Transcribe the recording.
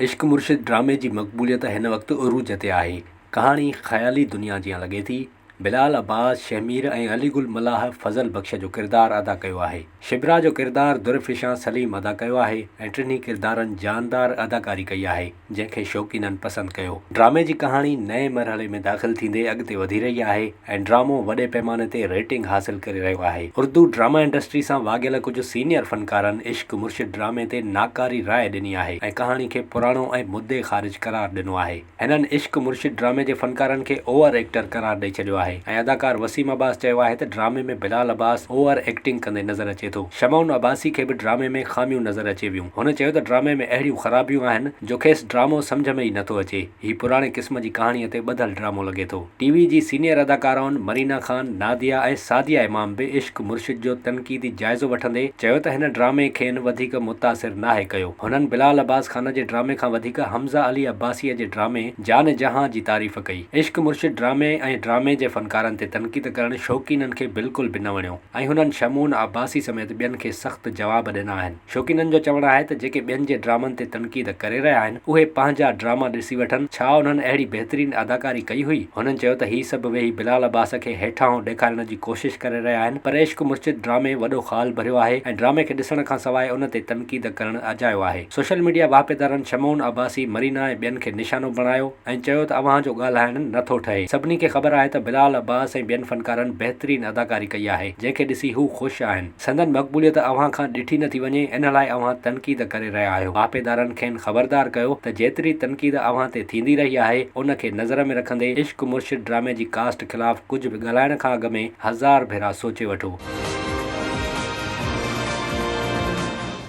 عشق مرشد ڊرامي جي مقبوليت هن وقت عروج تي آهي. ڪهاڻي خيالي دنيا جيان لڳي ٿي. بلال عباس شهمير ۽ علي گل ملاح فضل بخش جو ڪردار ادا ڪيو آهي. شبرا جو ڪردار درفشان سليم ادا ڪيو آهي ۽ ٽنهي ڪردارن جاندار اداڪاري ڪئي آهي. جنهن کي شوقينن پسند ڪيو. ڊرامي جي ڪهاڻي نئين مرحلي ۾ داخل ٿيندي اڳتي وڌي رهي آهي ۽ ڊرامو وڏي پيماني تي ريٽنگ حاصل ڪري رهيو آهي. اردو ڊراما انڊسٽري سان واڳيل ڪجهه سينيئر فنڪارن عشق مرشد ڊرامي تي ناڪاري راء ڏني آهي ۽ ڪهاڻي کي پراڻو ۽ مدي خارج قرار ڏنو آهي. هنن عشق مرشد ڊرامي جي فنڪارن کي اوور ايڪٽر قرار ڏئي ڇڏيو آهي ۽ اداڪار وسيم عباس چيو آهي ته ڊرامي ۾ بلال عباس اوور ايڪٽنگ ڪندي نظر اچي ٿو. شمعون عباسي کي به ڊرامي ۾ خاميون نظر اچي ويون. هن چيو ته ڊرامي ۾ اهڙيون خرابيون آهن جو کيس ڊرامو سمجهه ۾ ئي نٿو اچي. هي پراڻي قسم جي ڪهاڻيء تي ٻڌل ڊرامو لڳي ٿو. ٽي وي جي سينيئر اداڪارائن مرينا خان، ناديه ۽ سعديه امام به عشق مرشد جو تنقيدي جائزو وٺندي چيو ته هن ڊرامي کين وڌيڪ متاثر ناهي ڪيو. هنن بلال عباس خان جي ڊرامي کان وڌيڪ حمزه علي عباسيء جي ڊرامي جان جهان جي تعريف ڪئي. عشق مرشد ڊرامي ۽ ڊرامي جي فنڪارن تي تنقيد ڪرڻ شوقينن کي بلڪل به نه وڻيو. ۽ هنن شمعون عباسي سميت ٻين کي سخت جواب ڏنا آهن. شوقينن جو چوڻ آهي ته جيڪي ٻين جي ڊرامن تي تنقيد ڪري رهيا آهن اهي پنهنجا ڊراما ڏسي وٺن، ڇا انهن اهڙي بهترين اداڪاري ڪئي هئي؟ هنن چيو ته هي سڀ ويهي بلال عباس کي هيٺاهون ڏيکارڻ جي ڪوشش ڪري رهيا آهن پر عشق مرشد ڊرامي وڏو خال ڀريو آهي ۽ ڊرامي کي ڏسڻ کانسواء ان تي تنقيد ڪرڻ اجايو آهي. سوشل ميڊيا واهپيدارن شمعون عباسي، مرينا ۽ ٻين کي نشانو بڻايو. ۽ چيو ته اوهان جو ڳالهائڻ نه ٿو ٺهي، سڀني کي خبر آهي ته بلال عباس ۽ ٻين فنڪارن بهترين اداڪاري ڪئي آهي، جنهن کي ڏسي هو خوش آهن، سندن مقبوليت اوهان کان ڏٺي نه ٿي وڃي، ان لاء اوهان تنقيد ڪري رهيا آهيو. واهپيدارن کين خبردار ڪيو ته جيتري تنقيد اوهان تي ٿيندي رهي آهي، ان کي نظر ۾ رکندي عشق مرشد ڊرامي جي ڪاسٽ خلاف ڪجهه به ڳالهائڻ کان اڳ ۾ هزار ڀيرا سوچي وٺو.